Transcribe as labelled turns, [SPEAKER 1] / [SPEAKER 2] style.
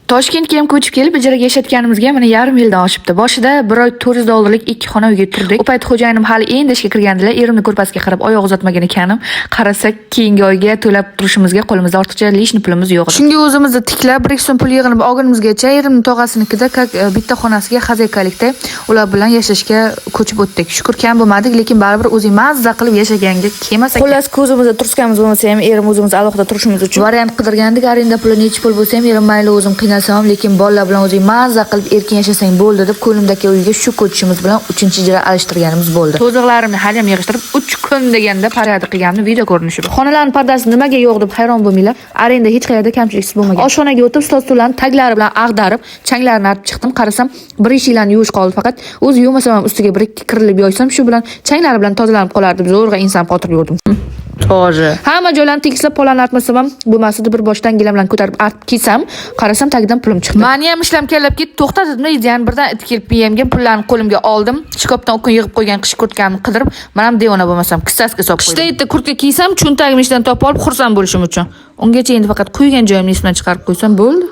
[SPEAKER 1] Toshkentga ham ko'chib kelib, ijaraga yashayotganimizga mana yarim yildan oshibdi. Boshida bir oy 400 dollarlik ikki xona uyga turdik. U payt xo'jayinim hali endi ishga kirgandilar. Erimni ko'rpasiga qarab oyoq uzatmagan ekanim. Qarasak, keyingi oyga to'lab turishimizga qo'limizda ortiqcha лишний pulimiz yo'q edi. Shunga o'zimizni tiklab, bir ikki so'm pul yig'inib olgunimizgacha erimni tog'asinikida, как bitta xonasiga хозяйка likda ular bilan yashashga ko'chib o'tdik. Shukur, kam bo'lmadik, lekin baribir o'zing mazza qilib yashaganga kelmas ekan. Xullas, ko'zimizda turskamiz bo'lmasa ham, erim o'zimiz alohida turishimiz uchun variant qidirgandik. Arenda puli nechi pul bo'lsa ham, erim "Mayli, o'zim qiynalsam ham, lekin bolalar bilan o'zing mazza qilib erkin yashasang bo'ldi", deb ko'nglimdagi uyga shu ko'chishimiz bilan uchinchi ijara alishtirganimiz bo'ldi. To'ziqlarimni hali ham yig'ishtirib, 3 kun deganda порядок qilganimni video ko'rinishi bu. Xonalarning pardasi nimaga yo'q deb hayron bo'lmanglar. Arenda hech qayerda kamchiliksiz bo'lmagan. Oshxonaga o'tib, stol stullarni taglari bilan ag'darib, changlarini artib chiqdim. Qarasam, bir eshiklarni yuvish qoldi faqat. O'zi yuvmasam ham, ustiga bir ikki kirilib yoysam, shu bilan changlari bilan tozalanib qolardi. Zo'rg'a ensam qotirib yurdim.
[SPEAKER 2] Тоже.
[SPEAKER 1] Hamma joylarni tekislab, pollarni artmasam ham bo'lmas edi. Bir boshdan gilam bilan ko'tarib artib kelsam, qarasam, tagidan pulim chiqdi. Mani ham ishlam kallab ketdi. To'xta dedim, ideani birdan it kelib miyamga, pullarni qo'limga oldim. Shkafdan u kun yig'ib qo'ygan qish kurtkamni qidirib, man ham devona bo'lmasam, kissasiga solib qo'ydim. Qishda yetti kurtka kiysam, cho'ntagim ichidan topib olib, xursand bo'lishim uchun. Ungacha endi faqat qo'ygan joyimni esimdan chiqarib qo'ysam bo'ldi.